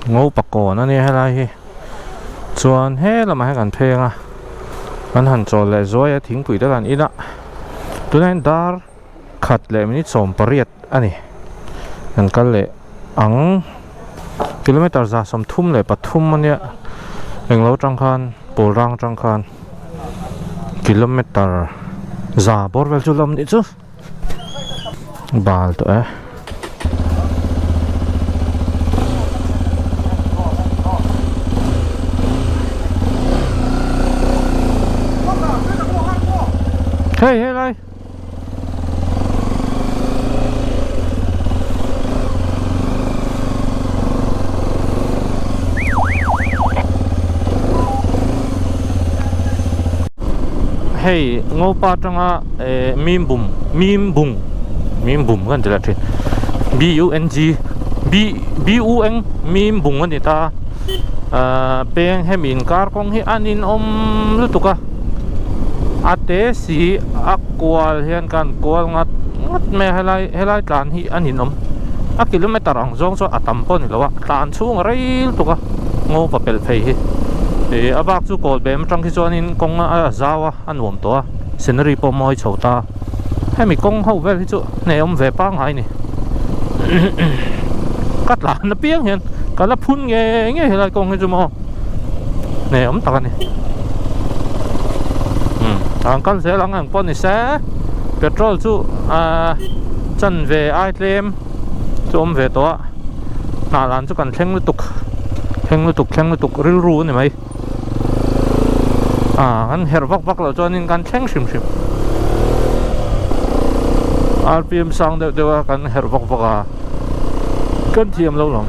Ngopa kawn a nia helai hi chuan he lamah hian kan pheng a kan han chawl leh zuai a thingpui te kan in a tunah hian dar khat leh minute 18 a ni kan kal leh ang kilometer 133 a nia englo atang khan pawl rang atang khan kilometer za bawr vel chu la awm nih chu. Bal tawh e. Hei hei lai. Hei Ngopa atanga eh Mimbum Mimbung Mimbum kan ti leh thin B U N G B B U N Mimbung a ni ta ah peng hemi inkar kawng hi a ninawm lutuk a a te si a kual hian kan kual ngat ngat mai a helai helai tlan hi a ninawm a kilometer ang zawng chuan a tam pawh a ni lo a tlan chhung a rei lutuk a Ngopa pelh phei hi ih a bak chu kawl bem atang khi chuanin kawng a zau a a nuam tawh a scenery pawh mawi chho ta hemi kawng ho vel hi chu hnehawm ve pangngai a ni ka tlan apiang hian ka la phun nge nge helai kawng hi chu maw hnehawm tak a ni umm an kal zel ang ang pawh ni se petrol chu ahh chanve ai tlem chu awm ve tawh a hnah lan chu kan thleng lutuk thleng lutuk thleng lutuk rilru a ni mai. Ah kan herh vak vak loh chuanin kan thleng hrim hrim rpm sang deuh deuh a kan herh vak vak a kan thiam lo lawm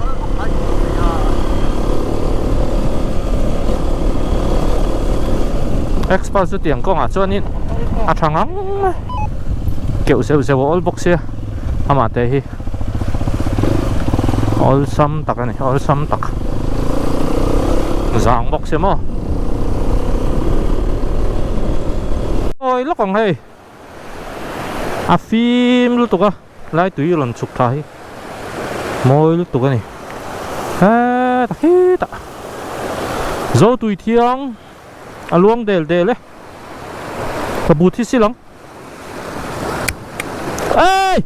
Xpulse chu tiang kawngah chuanin a tha ngang mai keuh zeuh zeuh a awl bawk sia amah te hi. Awlsam tak a ni awlsam tak zang bawk se maw awi lawk ang hei a fim lutuk a lai tui rawn chhuk tha hi mawi lutuk a ni heta khitah zo tui thiang a luang del del e ka but hi si lang. Ê!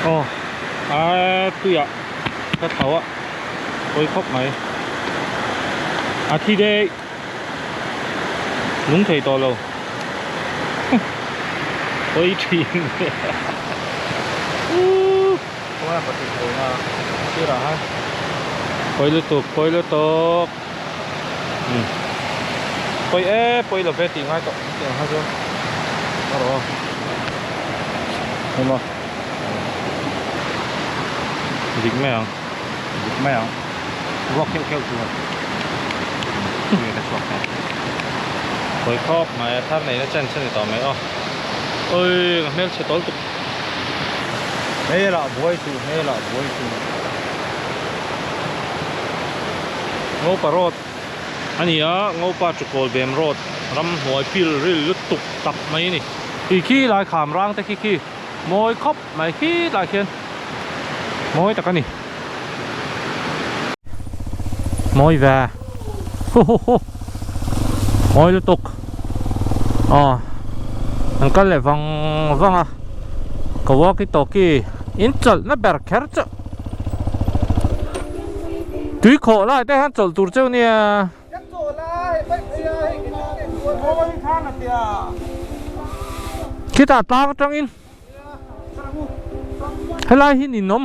Aw a tuiah ka tho a pawi khawp mai a thi daih Nung thei tawh lo. Hawi thin. Hawi lutuk, hawi lutuk. Pawi e, pawi lo ve tih ngai tawh. Tiang kha chuan. A rawh a. Hema. Dik mai ang. Dik mai ang. Ruak keuh keuh chu Hawi khawp mai a thar neihna chen chu ni tawh mai aw Oi ka hmelchhe tawl tuk Hmelah buai suh hmelah buai suh Ngopa road a ni a Ngopa Chukawl Bem road ramhnuai pil ril lutuk tak mai a ni Khi khi lai kham rang te khi khi mawi khawp mai khi tlai khian mawi tak a ni mawi ve hu hu hu mawi lutuk aw an kal leh vang vang a ka walkie talkie in chawlh na ber kher chu tui khawh lai te hian chawlh tur cheu nia. Khitah tlang atangin helai hi ninawm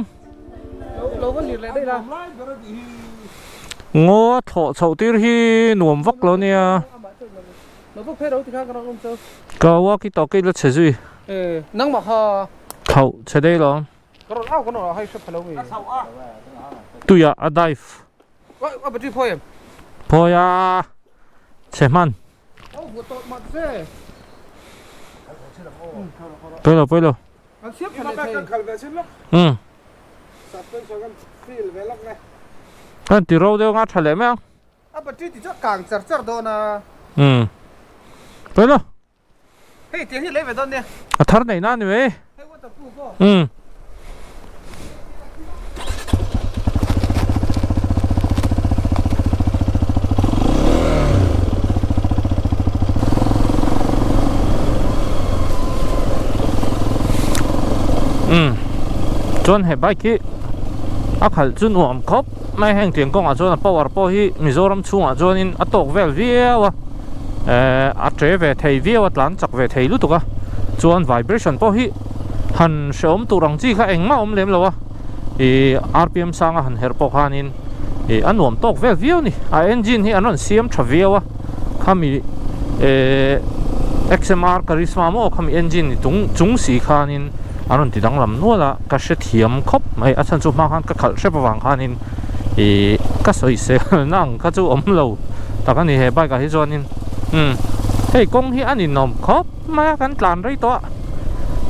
ngaw thlawh chhoh tir hi nuam vak lo nia ka walkie talkie la chhe zui thlauh chhe daih lo tuiah a dive. Phawi a chhe hman. Pawi lo pawi lo. Umm. Kan ti ro deuh anga tha leh mai ang. A battery ti chu a kang char char dawn a. Umm. Pawi lo. Hei tiang hi lei ve dawn nia. A thar neih na a ni mai. Hei waterproof aw. Umm. Umm. Chuan he bike hi a khalh chu nuam khawp mai heng tiang kawngah chuan a power pawh hi Mizoram chhungah chuanin a tawk vel viau a. Ehh a che ve thei viau a tlan chak ve thei lutuk a chuan vibration pawh hi han hrehawm tur ang chi kha engmah a awm lem lo a ih rpm sanga han herh pawh khanin ih a nuam tawk vel viau a ni a engine hi an rawn siam tha viau a khami ehh xmr karizma maw khami engine ni tung chung si khanin an rawn ti danglam nual a ka hrethiam khawp mai a chhan chu hma khan ka khalh hrep avang khanin ih ka sawisel na ang kha chu awm lo tak a ni he bike ah hi chuanin umm hei kawng hi a ninawm khawp mai a kan tlan rei tawh a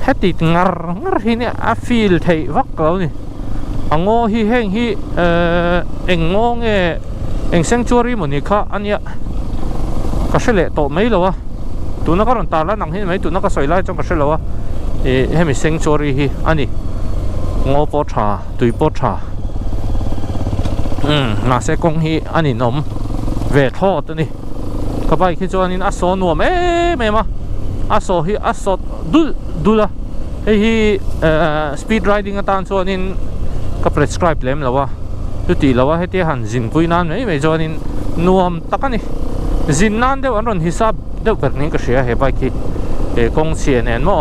heti ngar ngar hi nia a feel theih vak lo a ni a ngaw hi heng hi ehh eng ngaw nge eng sanctuary maw ni kha a nia ka hre leh tawh mai lo a tuna ka rawn tar lan ang hi ni mai tuna ka sawi lai chuan ka hre lo a ih hemi sanctuary hi a ni ngaw pawh tha. Tui pawh tha umm mahse kawng hi a ninawm ve thlawt a ni ka bike hi chuanin a saw nuam em em a a saw hi a sawt dulh dulh a hei hi ehh speed riding atan chuanin ka prescribe lem lo a chutih loh a hetia han zin pui nan mai mai chuanin nuam tak a ni zin nan deuh an rawn hisap deuh ber niin ka hria he bike hi he kawng chhia nen maw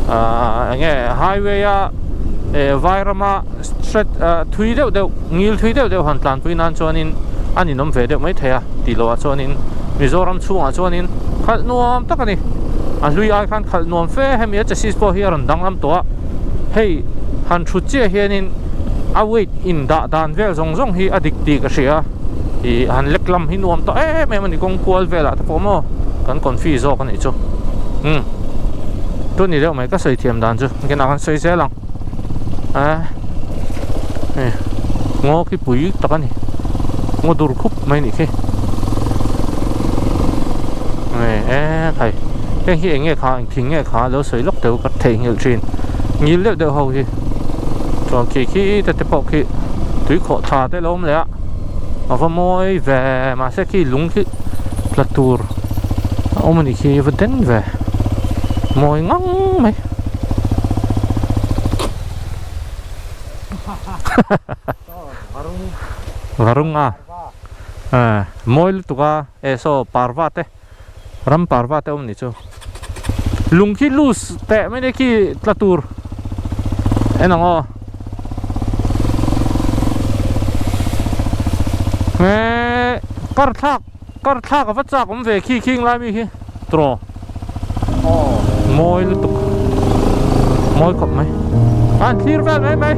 ahh eng nge highway a eh vairama stretch ah thui deuh deuh ngil thui deuh deuh han tlanpui nan chuanin a ninawm ve deuh maithei a tih loh ah chuanin Mizoram chhungah chuanin khalh nuam tak a ni a hlui ai khan khalh nuam fe hemi a chassis pawh hi a rawn danglam tawh a hei han thut chiah hianin a weight indah dan vel zawng zawng hi a dik tih ka hria ih han lek lam hi nuam tawh em em a ni kawng kual velah te pawh maw kan confi zawk a nih chu umm chu ni deuh mai ka sawi thiam dan chu engtin ah khan sawi zel ang a hei ngaw khi pui tak a ni ngaw dur khup mai a nih khi e khai heng hi eng nge kha eng thing nge kha lo sawi lawk teuh ka theihnghilh thin ngil deuh deuh ho hi chuan khi khi te te pawh khi tui khawh thla te lo awm leh a a va mawi ve mahse khi lung khi tla tur a awm a nih khi va den ve mawi ngang mai varung a mawi lutuk a eh saw parva te ram parva te awm ni chu lung khi loose teh mai ni khi tla tur en ang aw he kar thlak kar thlak a va chak awm ve khi khing lai mi khi tawh mawi lutuk mawi khawp mai a an thlir vel mai mai.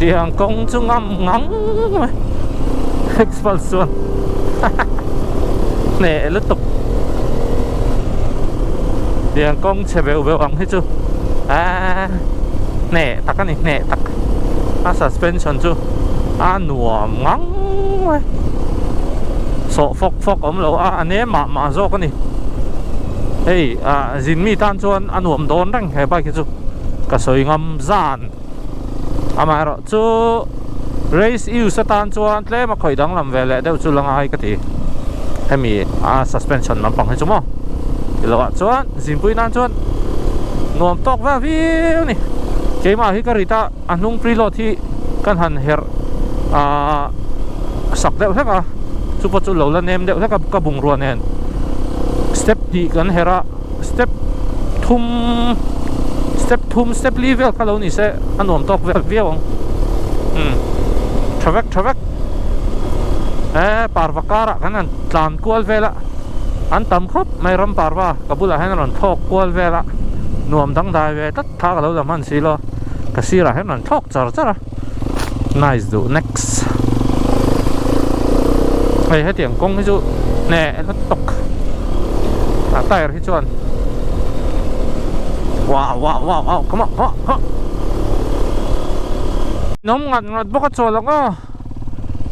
Tiang kawng chu ngam ngang mai Xpulse chuan hneh lutuk Tiang kawng chhe beuh beuh ang hi chu aaa hneh tak a ni hneh tak a suspension chu a nuam ngang mai sawh fawk fawk a awm lo a a nem mah mah zawk a ni hei ah zin mi tan chuan a nuam dawn reng he bike hi chu ka sawi ngam zan amaherawh chu race use atan chuan tlem a khawih danglam ve leh deuh chu la ngai ka ti hemi a suspension lampang hi chu maw ti loh ah chuan zinpui nan chuan nuam tawk vel viau a ni keimah hi ka rit a. A hnung preload hi kan han herh ahh sak deuh hlek a chu pawh chu lo la nem deuh hlek a ka bungrua nen step hnih kan herh a step thum step thum step li vel kha lo ni se a nuam tawk vel viau ang umm tha vek tha vek. E parva karah kan han tlan kual vel a, an tam khawp mai ram parva ka bulah hian a rawn thlawk kual vel a, nuam dangdai ve tlat kha ka lo la hman si lo, ka sirah hian a rawn thlawk char char a, nice duh next. Hei hetiang kawng hi chu hneh la tawk a tyre hi chuan wow wow wow wow come on come on come on Nawm ngat ngat bawk a chawl ang aw.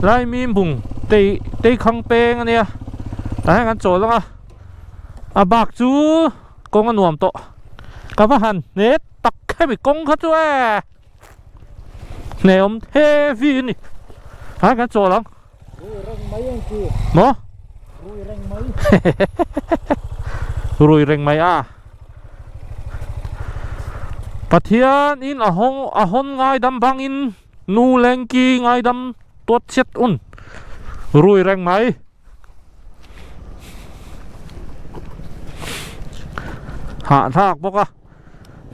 Lai mim bung tei tei khang peng a nia tah hian kan chawl ang a a bak chu kawng a nuam tawh ka va han hne tak hemi kawng kha chu e hne awm heavy a ni tah hian kan chawl ang maw rui reng mai a Pathian in a hawng a hawn ngaidam bangin. Nu lengki ngaidam tuat chhiat un rui reng mai. Hah thlak bawk a,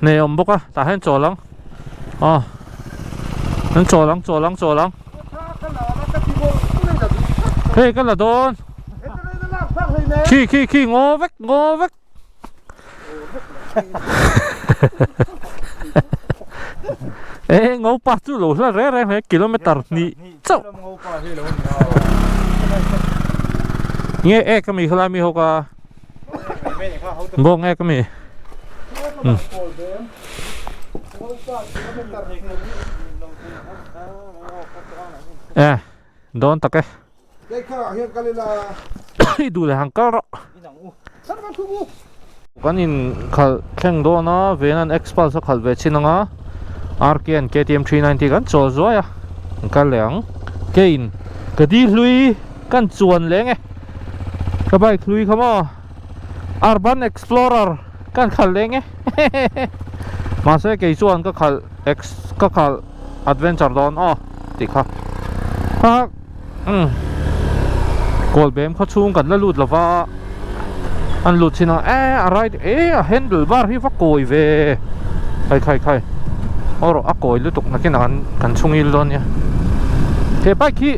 hne awm bawk a, tah hian chawl ang. Aw, an chawl ang, chawl ang, chawl ang. Hei ka la dawn. Khi khi khi ngaw vek, ngaw vek. E ngopa chu lo hla reng reng hle kilometer hnih chauh nge ek ami khalai mi ho ka bawng ek ami e dawn tak e. I duh leh han kal rawh. Kan in khalh thleng dawn a, Venan Xpulse a khalh ve chin ang a, RK and KTM 390 kan chawl zuai a, kan kal leh ang. Kein ka di hlui kan chuan leng e, ka bike hlui kha maw Urban Explorer kan khalh leng e, mahse kei chuan ka khalh X ka khalh Adventure dawn aw tih kha. Umm Kawlbem khaw chhung kan la lut lova an lut chin a e a ride e a handle bar hi va kawi ve khai khai khai aw rawh a kawi lutuk nakin ah kan chhung il dawn nia he bike hi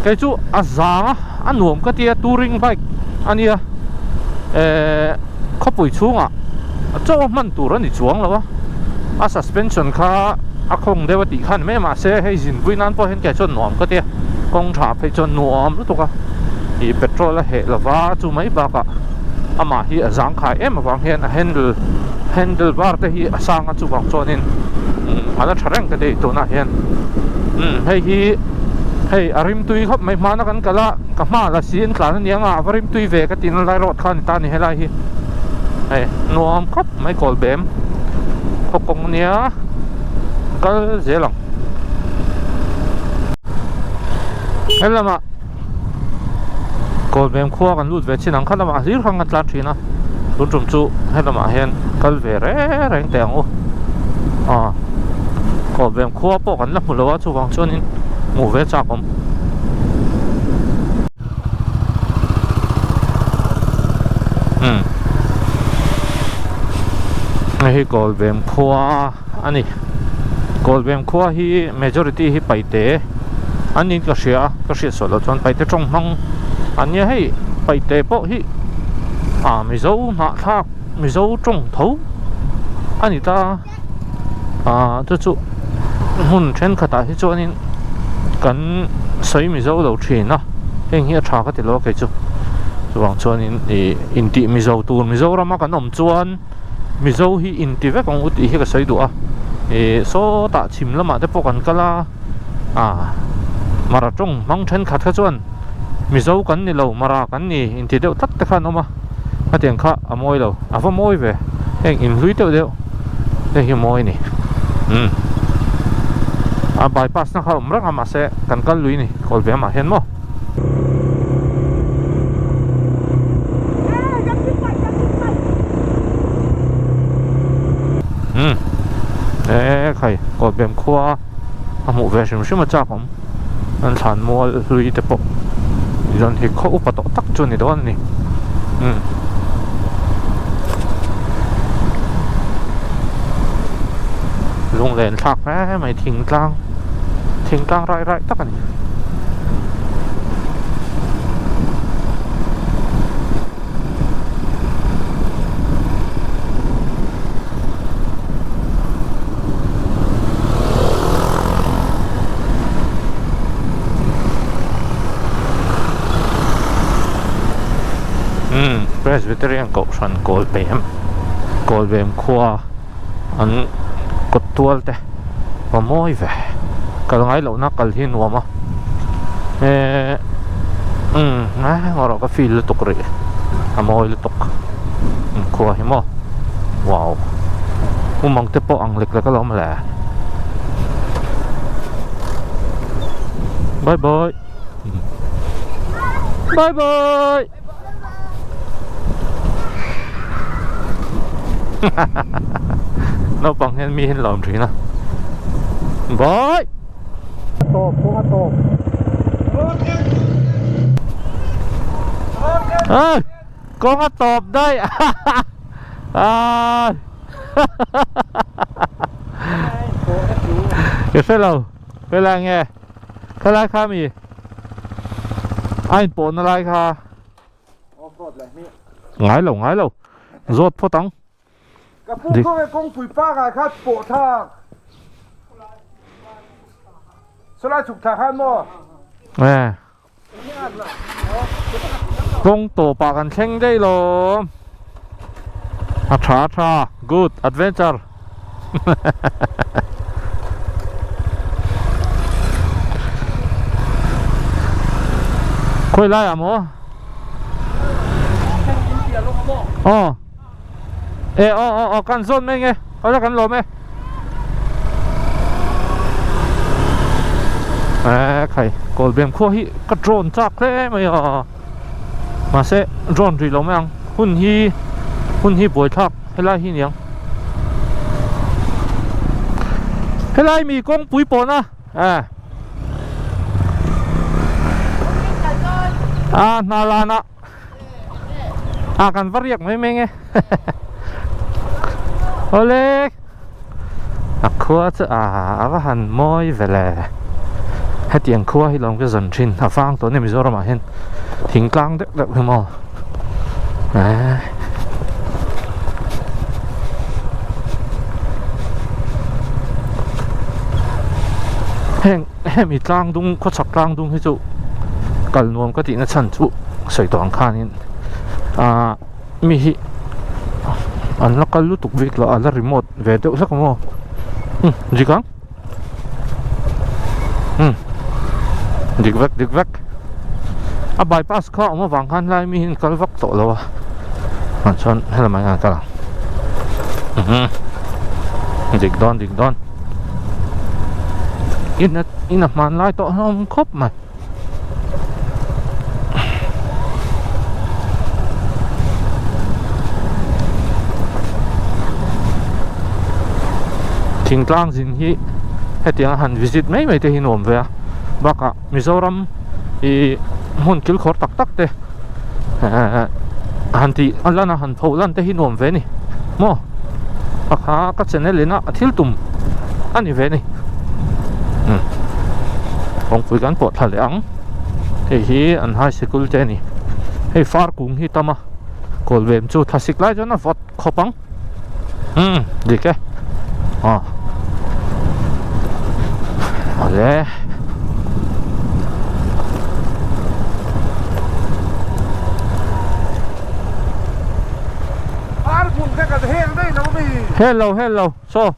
kei chu a zang a a nuam ka tia touring bike a nia ehh khawpui chhungah chaw hman tur a ni chuang lo a a suspension kha a khawng deuh a tih khan mai mahse hei zinpui nan pawh hian kei chuan nuam ka tia kawng tha phei chuan nuam lutuk a ih petrol a heh lova chu mai bakah amah hi a zangkhai em avang hian a handle handle bar te hi a sang a chuvang chuanin a la tha reng ka ti tunah hian umm hei hi hei a rimtui khawp mai hmana kan kal a ka hma la si an tlan aniang a va rimtui ve ka tina lai rawt kha a ni ta a ni helai hi hei nuam khawp mai kawl bem khaw kawng ania kal zel ang helamah kawl bem khua kan lut ve chin ang kha lamah hlir khan kan tlan thin a tun tum chu helamah hian kal ve reng reng teh ang u aw kawl bem khua pawh kan la hmu lo a chuvang chuanin hmuh ve chak awm. Umm hei hi Kawlbem khua a ni Kawlbem khua hi majority hi paite an niin ka hria a ka hriat sual loh chuan paite tawng hmang an nia hei paite pawh hi ah mizo hnahthlak mizo tawng tho a ni ta ah chu chu hmun thenkhatah hi chuanin kan sawi mizo lo thin a heng hi a tha ka ti lo a kei chu chuvang chuanin ih intih mizo tur Mizorama kan awm chuan mizo hi inti vek ang u tih hi ka sawi duh a ih sawtah chhim lamah te pawh kan kal a ah mara tawng hmang thenkhat kha chuan mizo kan ni lo mara kan ni inti deuh tlat te kha an awm a hetiang kha a mawi lo a va mawi ve heng inhlui deuh deuh hei hi mawi a ni umm a bypass na kha a awm reng a mahse kan kal lui a ni kawl ve amah hian maw. Umm e khai kawl bem khua a hmuh ve hrim hrim a chak awm an thlan mual hlui te pawh tichuan hi khaw upa tawh tak chu a ni dawn a ni umm. Lunglen thlak hle mai thingtlang thingtlang raih raih tak a ni. Presbyterian Kohhran Kawlbem Kawlbem khua an kawt tual te va mawi ve kal ngai lohna kal hi nuam a ehh umm erawh ka feel lutuk rih a mawi lutuk khua hi maw wow umang te pawh ang lek lek alawm le bye bye bye bye naupang hian mi hi an lawm thin a bye tawp kawng a tawp ê kawng a tawp daih ai ka hre lo helai nge khalai kha mi a inpawhna lai kha ngai lo ngai lo zawt phawt ang Ka pu khawnge kawngpui pangai kha pawh thlak sawlai chhuk thla khan maw? E kawng tawpah kan thleng daih lo a tha a tha good adventure khawi laiah maw? Aw. E aw aw aw kan zawn mai nge awle kan lawm e e khai kawlbem khua hi ka drone chak hle mai a mahse drone rih lo mai ang hun hi hun hi buaithlak helai hi niang helai mi kawngpui pawhna e a hna lanah a kan va riak mai mai nge awle a khua chu a a va han mawi ve le hetiang khua hi lawm ka zawn thin a vang tawh a ni Mizoram ah hian thingtlang deuh deuh hi maw eh heng hemi tlang dung khawchhak tlang dung hi chu kal nuam ka tihna chhan chu sawi tawh ang khanin ahh mi hi an la kal lutuk bik lo a la remote ve deuh hlek ang aw umm dik ang umm dik vek dik vek a bypass kha a awm avang khan helai mi hi an kal vak tawh lo a ah chuan helamah hian an kal ang umm dik dawn dik dawn in a in a hmanlai tawh hlawm khawp mai. Thingtlang zin hi hetiang a han visit mai mai te hi nuam ve a bakah Mizoram ih hmun kilkhawr tak tak te ehh han tih a lan a han pho lan te hi nuam ve a ni maw pakha ka channel in a thil tum a ni ve a ni umm kawngpui kan pawh thla leh ang hei hi an high sikul te a ni hei far kung hi tam a kawlbem chu thlasik lai chuan a vawt khawp ang umm dik e aw awle Hello hello saw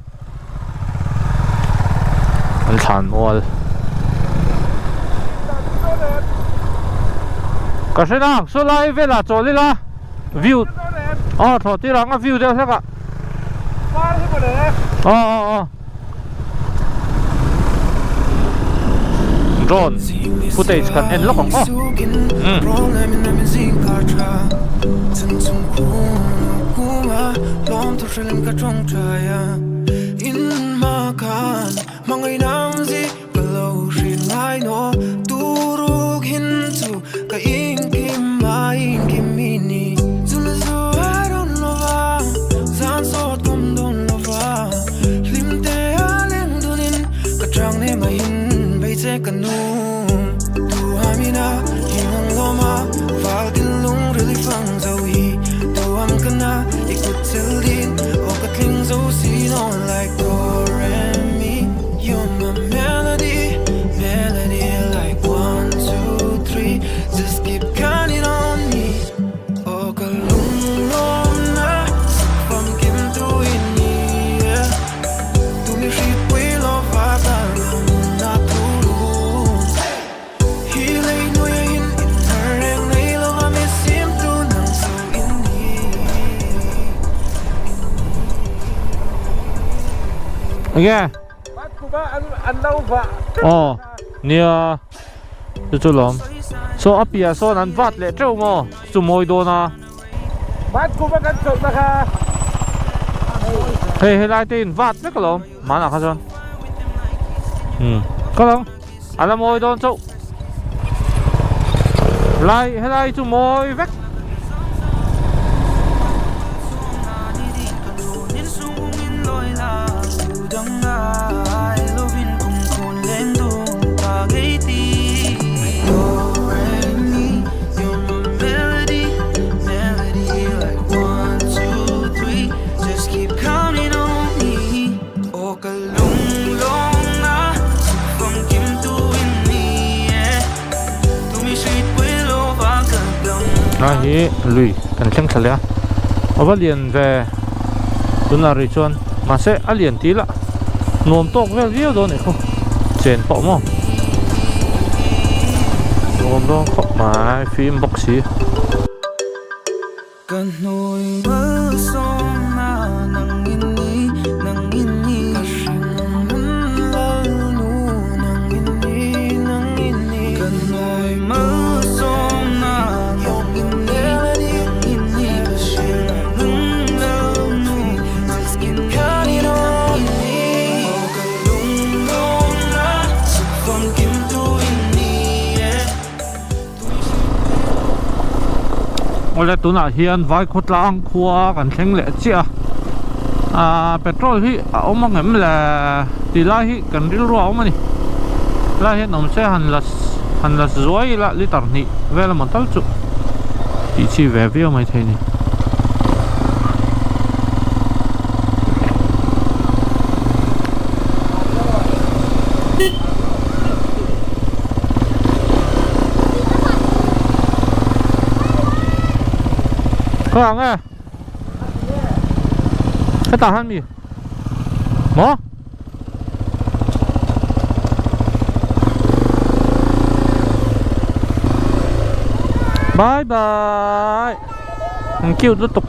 an thlan mual ka hre nang saw lai velah chawl ila view aw thlawh tir ang a view deuh hlek ah aw aw aw drone footage kan en lawk ang aw umm. Enge? Aw nia chu chu lawm. Saw a piah sawn an vat leh teuh maw chu mawi dawn a. Hei helai te in vat vek alawm hmanah kha chuan. Umm ka lang a la mawi dawn chauh. Lai helai chu mawi vek. Lai hi lui kan thleng thla leh a a va lian ve tunah rih chuan mahse a lian tih lah nuam tawk vel viau dawn anih khaw chen pawh maw nuam dawn khawp mai fim bawk si. Awle tunah hian Vaikhawtlang khua kan thleng leh chiah a ahh petrol hi a awm ang em le tih lai hi kan rilru a awm a ni helai hian awm se han la han la zuai ila liter hnih vel emaw tal chu tih chi ve viau mai thei a ni. Khaw ang e hetah hian mi maw bye bye an cute lutuk.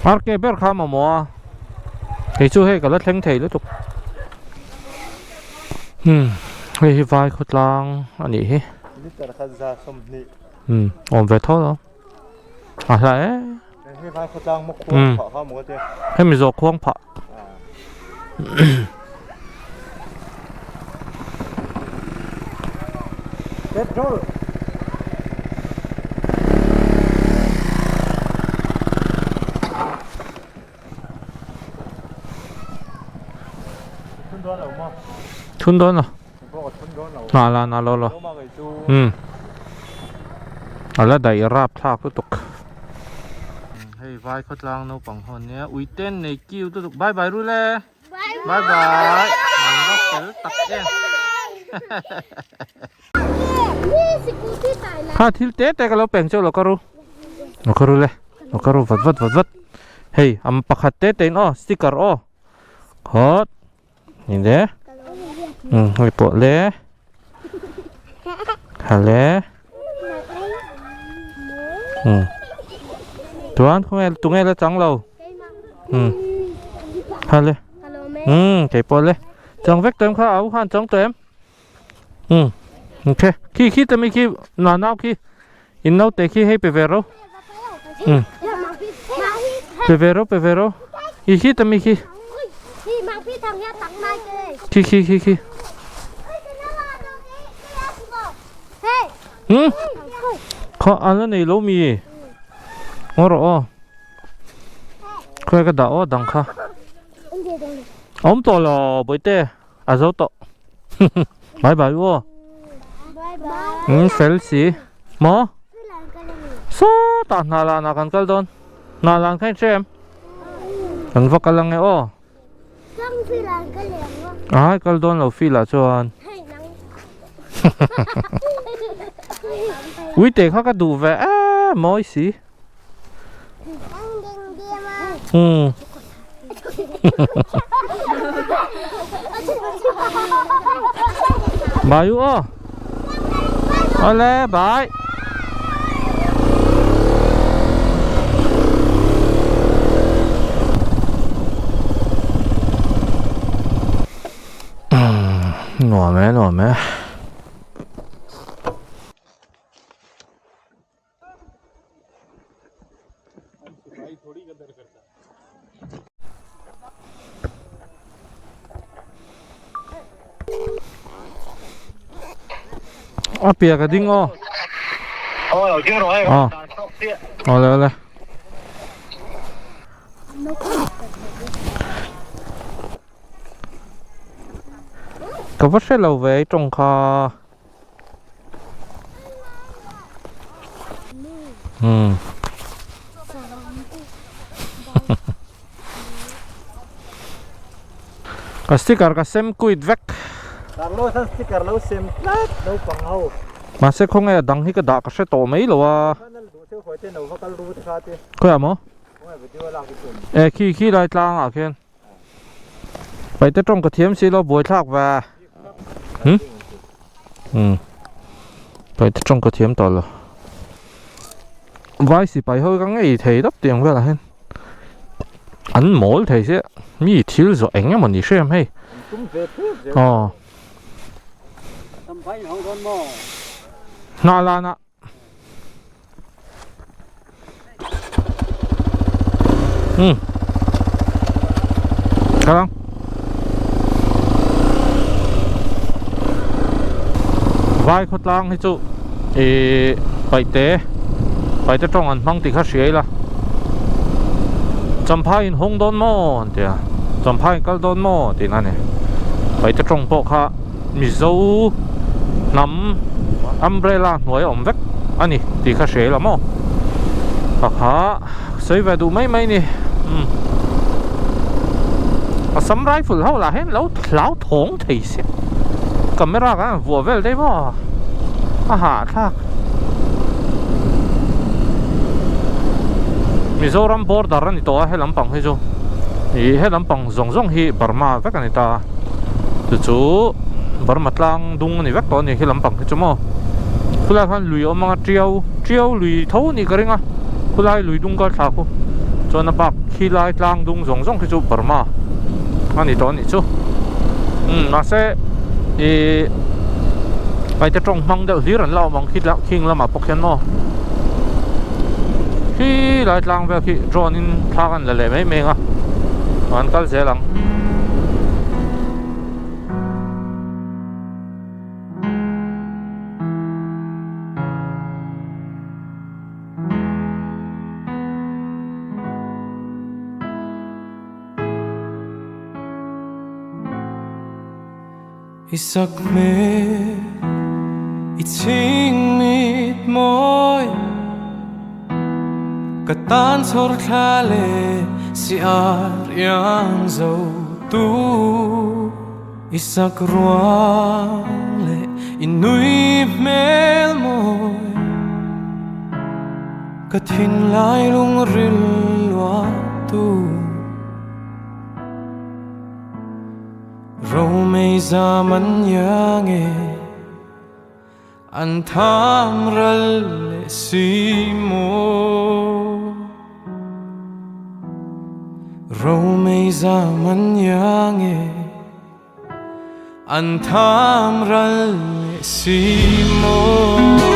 Rk ber kha mamawh a kei chu hei ka la thleng thei lutuk hmm hei hi vai khawtlang a nih hi hmm awm ve tho lo a hla e hmm hemi zawh khuang phah. Petrol. Thun dawn lo. Nâ la nâ lo lo. Umm. A la daih rap thlak lutuk. Hei vai khawtlang naupang ho ania uiten nei kiu lutuk bye bye ru le. Bye bye. An va fel tak em. Kha thil te te ka lo peng chauh lo ka ru. Lo ka ru le. Lo ka ru vat vat vat vat. Hei am pakhat te te in aw sticker aw. Hot. Ni le. Um hei pawh le. Ha le. Um. Tuan khawnge tunge la chang lo. Um. Ha le. Um kei pawh le. Chang vek tawh em kha au khan chang tawh em. Um. Ok. Khi khi tami khi na nau khi. In naute khi hei pe ve ro. Um. Pe ve ro pe ve ro. I khi tami khi. Khi khi khi khi. Um. Kha ala nei lo mi. Ngaw rawh aw. Khawi ka dah aw dang kha. Awm tawh lo bawihte. A zo tawh. Bye bye u aw. Um fel si. Maw? Sawtah hna lanah kan kal dawn. Hna lan kha in hre em? Kan va kal ange aw. Ai kal dawn lo feel ah chuan. Uite kha ka duh ve em mawi si. Um. Bye u aw. Awle bye. Nuam e nuam e. A piak a ding aw. Aw. Awle awle. Ka va hre lo ve i tawng kha. Hmm. Ka sticker ka sem kuit vek. Carlos an sticker lo sem tlat naupang ho. Mahse khawnge a dang hi ka dah ka hre tawh mai lo a. Khawiah maw? E khi khi lai tlang ah khian. Paite tawng ka thiam si lo buaithlak ve. Hmm? Hmm. Paite tawng ka thiam tawh lo. Vai sipai ho ka ngei thei dap tiang velah hian. An mawl thei sia. Mi thil zawh eng emaw ni hrem hei. Aw. Hnah lanah. Hmm. Kalang. Vai khawtlang hi chu ih paihte paihte tawng an hmang tih kha hria ila Champhai in hawng dawn maw an ti a Champhai in kal dawn maw tih na a ni paihte tawng pawh kha Mizo hnam umbrella hnuai a awm vek a ni tih kha hria ila maw ka kha sawi ve duh mai mai ni umm Assam rifle ho lah hian lo hlau thawng thei sia camera kan han vuah vel daih maw a hahthlak Mizoram border a ni tawh a he lampang hi chu ih he lampang zawng zawng hi Burma vek a ni ta. Chu chu Burma tlang dung a ni vek tawh a ni khi lampang hi chu maw khulai khan lui a awm ang a tiau tiau lui tho a nih ka ring a khulai lui dung kal thla khu chuan a bak khi lai tlang dung zawng zawng khi chu Burma a ni tawh a nih chu umm mahse ihh paite tawng hmang deuh hlir an la awm ang khi khing lamah pawh khian maw khi lai tlang vel khi drone in thla kan la leh mai mai ang a an kal zel ang. I sak hmel i chhing mit mawi Ka tan chhawr thla leh si ar iang zo tu I sak ruang leh i nui hmel mawi Ka thinlai lungril luah tu. Romei zam an iang e, an tham ral leh si maw. Romei zam an iang e, an tham ral leh si maw.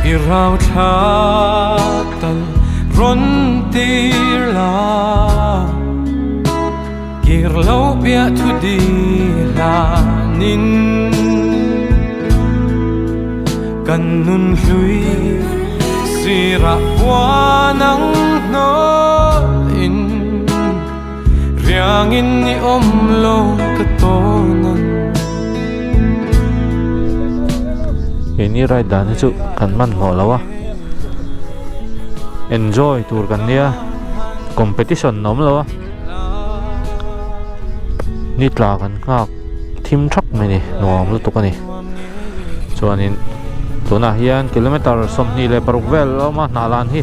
I rau thla tal rawn tir la Kir lo piah thu di hlanin Kan nun hlui sirah puan ang hnawlin Riangin i awm lo ka tawn ang. Keini ride dan hi chu kan hmanhmawh lo a, enjoy tur kan nia competition a awm lo a. Ni tla kan nghak. thim thak mai a ni nuam lutuk a ni chuanin tunah hian kilometer 26 vel a awm a hnah lan hi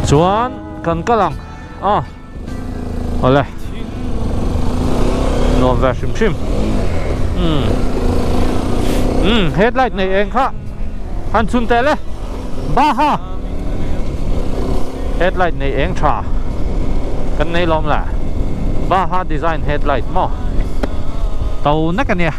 chuan kan kal ang a awle nuam ve hrim hrim umm umm headlight nei eng kha han chhun teh le baha headlight nei eng tha kan nei lawm le baha design headlight maw to nek ania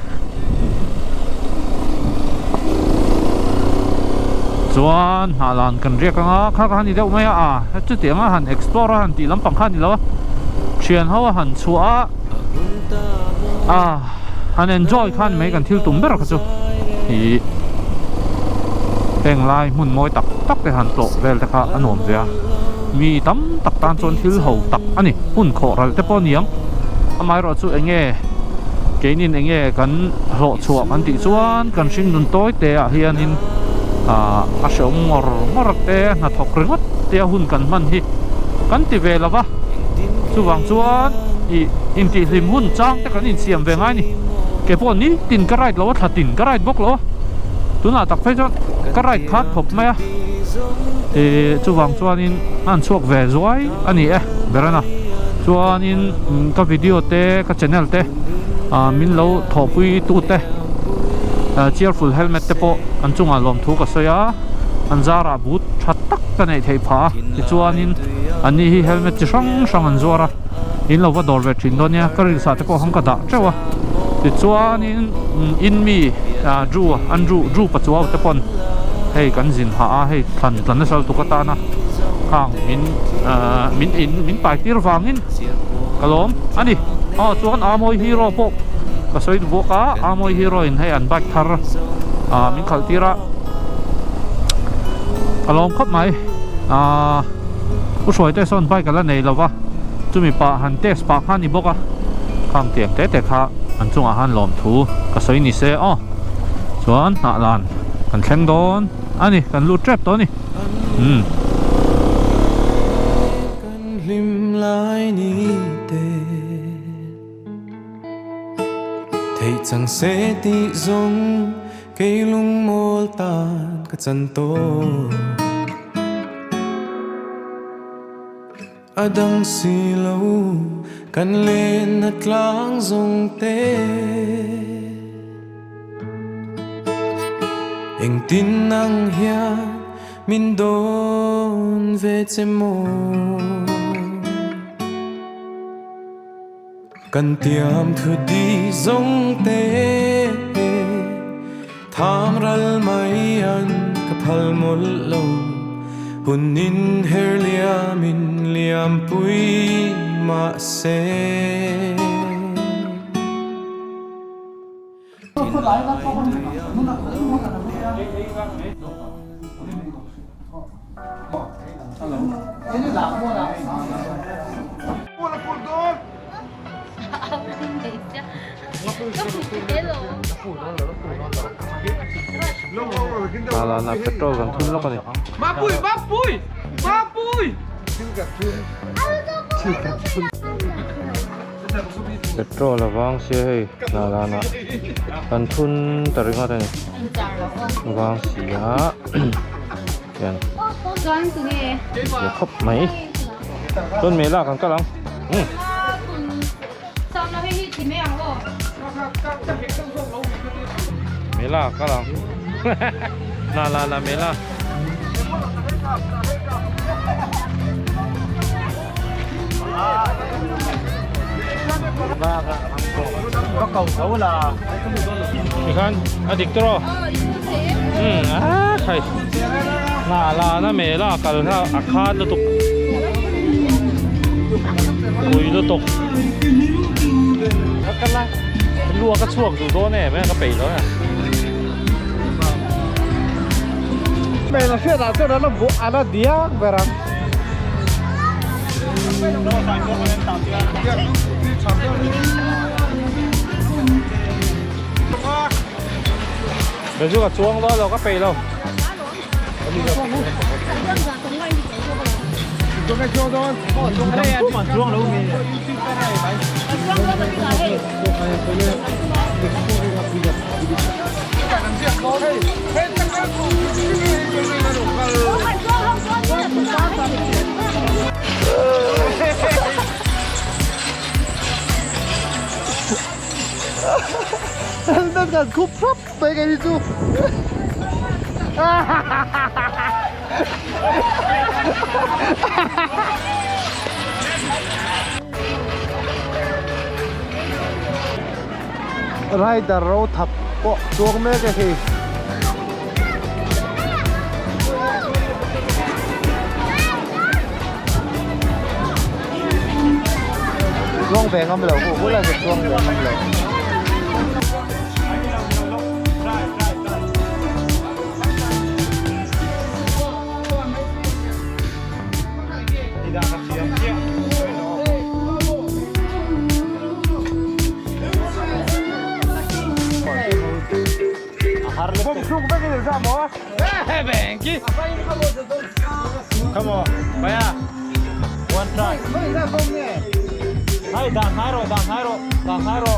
chuan hnah lan kan riak anga kha kha ni deuh mai a a chutiang a han explore a han tih lampang kha a ni lo a thian ho a han chhuah a a han enjoy kha a ni mai kan thil tum ber kha chu ih heng lai hmun mawi tak tak te han tlawh vel te kha a nuam ve a mi tam tak tan chuan thil ho tak a ni hmun khawh ral te pawh a ni ang amaherawh chu eng nge keinin eng nge kan hlawh chhuah kan tih chuan kan hring nun tawi te ah hianin ah a hrehawm ngawr ngawr te hnathawk ringawt te a hun kan hman hi kan ti ve lo va chuvang chuan ih intihhlim hun chang te kan insiam ve ngai a ni ke pawh nitin ka ride lo a thla tin ka ride bawk lo a tunah tak phei chuan ka ride khat khawp mai a ih chuvang chuanin a han chhuak ve zuai a ni e Berana chuanin ka video te ka channel te ah min lo thawhpui tu te cheerful helmet te pawh an chungah lawmthu ka sawi a an zarah but tha tak ka neih theih phah a tichuanin an ni hi helmet chi hrang hrang an zuar a in lo va dawr ve thin dawn nia ka rilsa te pawh hang ka dah teuh a tichuanin in mi ah Drew Andrew Drew Pachuau te pawn hei kan zin hah a hei thlan tla nasa lutuk atana khang min ah min in min pai tir vangin ka lawm a ni aw chuan Amoy Hero pawh ka sawi duh bawk a Amoy Hero in hei an bike thar ah min khalh tir a ka lawm khawp mai ah u hruaite sawn bike a la nei lo va chumi pah han test pah kha a ni bawk a khang tiang te te kha an chungah khan lawmthu ka sawi ni se aw chuan hnah lan kan thleng dawn a ni kan lut tep tawh a ni umm. Kei lungmawl tan ka chan tawn. A dang si lo kan len na tlang zong te. Engtin nang hian min dawn ve che maw? Kan tiam thu di zawng te Tham ral mai an ka phal mawlh lo Hun in her liam in liam pui mahse. Lana petrol kan thun lawk a ni. Petrol a vang sia hei hna danah kan thun ta ringawt a ni vang si a hian khawp mai chuan mela kan kal ang umm. Mela kal ang la la la mela. Tikhan a dik tawh umm a khai la la na mela kal kha a khat lutuk pui lutuk ka kal a luak a chhuak duh dawn em e ka peih lo e. Hmel a hriat ah chuan an a la diak ber ang. Kei chu ka chuang dawn lo ka peih lo. Helmet kan khup thlap mai ka ni chu. Rider ro thap pawh chuang mek a hei. Chuang ve ngam lo hu hula chu chuang ve ngam lo. Come on, Baya. One try. Hai, dan hai ro, dan hai ro, dan hai ro.